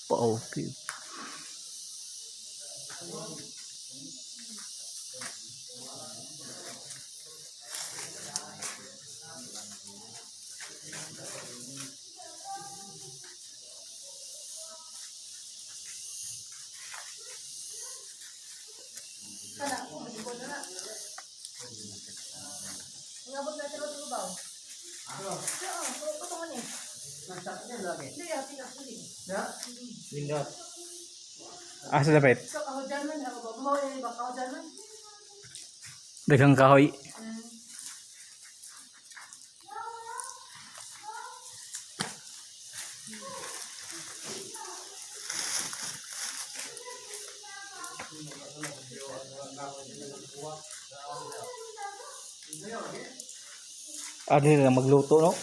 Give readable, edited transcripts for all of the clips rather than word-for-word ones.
Pa-okay. Kana ako, ko na na. Ngabot na sila sa baw. Oo, patungan eh. Hindi, hati na ako din. Lindot. Ah, sa dapit. So, ako dyan man, ako ba? Bumawi na iba, ako dyan man. Daghang kahoy. Ah, dito na magluto, no?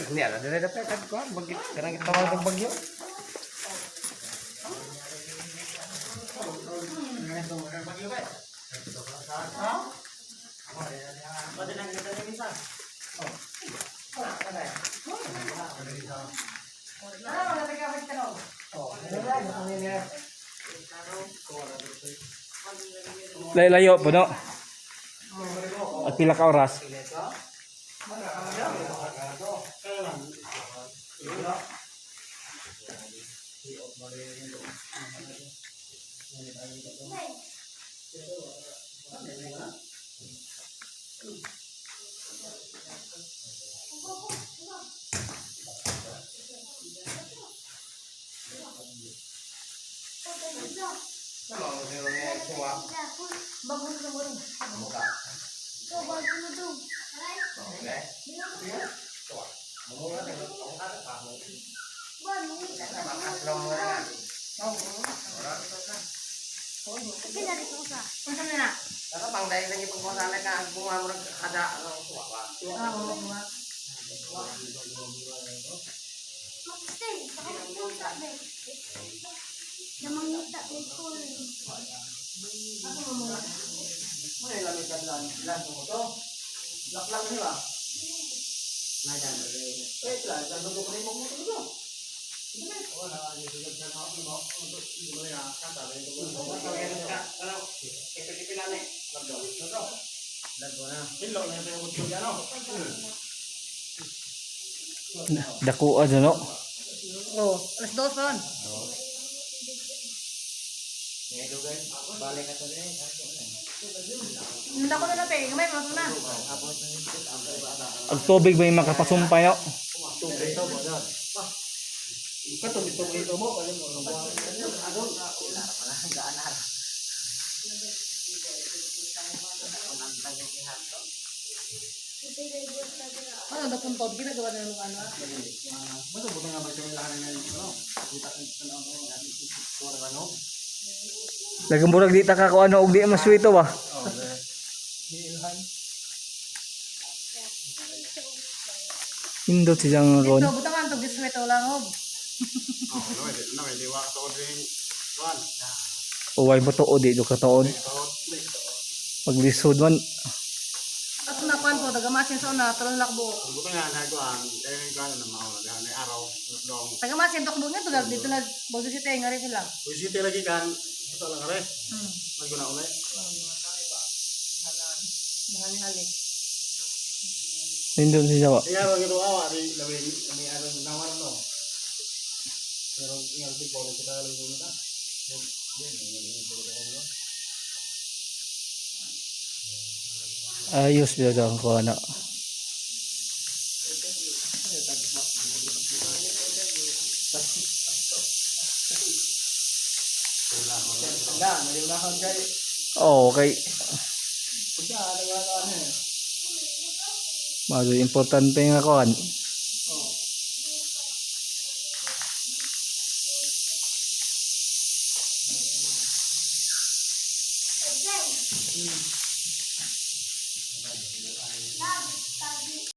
Hindi, ala dili dapat kan ko bagyo. Kanang gitawag og bagyo. Ah, wala tayo kapit ka. Layo-layo po, no? At pila ka oras? Bago na mo rin. Unsa na na? Ah, oo nga. Ako mo mga. Dako ano, no? Oh, alas 2 pa ron. Nandako na na te, gamay mo na. Ang tubig ba yung makapasumpay, no? Ano na puntod ginagawa na ng ano? Lagang murag di ta ka ko ano og di maswito ba? Indot siyang ron. Ito, butangan to gisweto lang oh. Uway mo tuod di do ka tuod. Paglisod man. At na kuan po tagamasin sa una tulong lakbo. Tagamasin to kubog nga to dito na Baguio City nga rin sila. Lagi kan, ito lang rin. Maguna uli. Hali-hali. Indot siya ba? Kaya ro ito awa ri labi ni aron nawar no. Pero ingal di ko kita lang guna ta. Ayos biya daw ko ana. Oh, okay. Maso importante nga kuan. Love.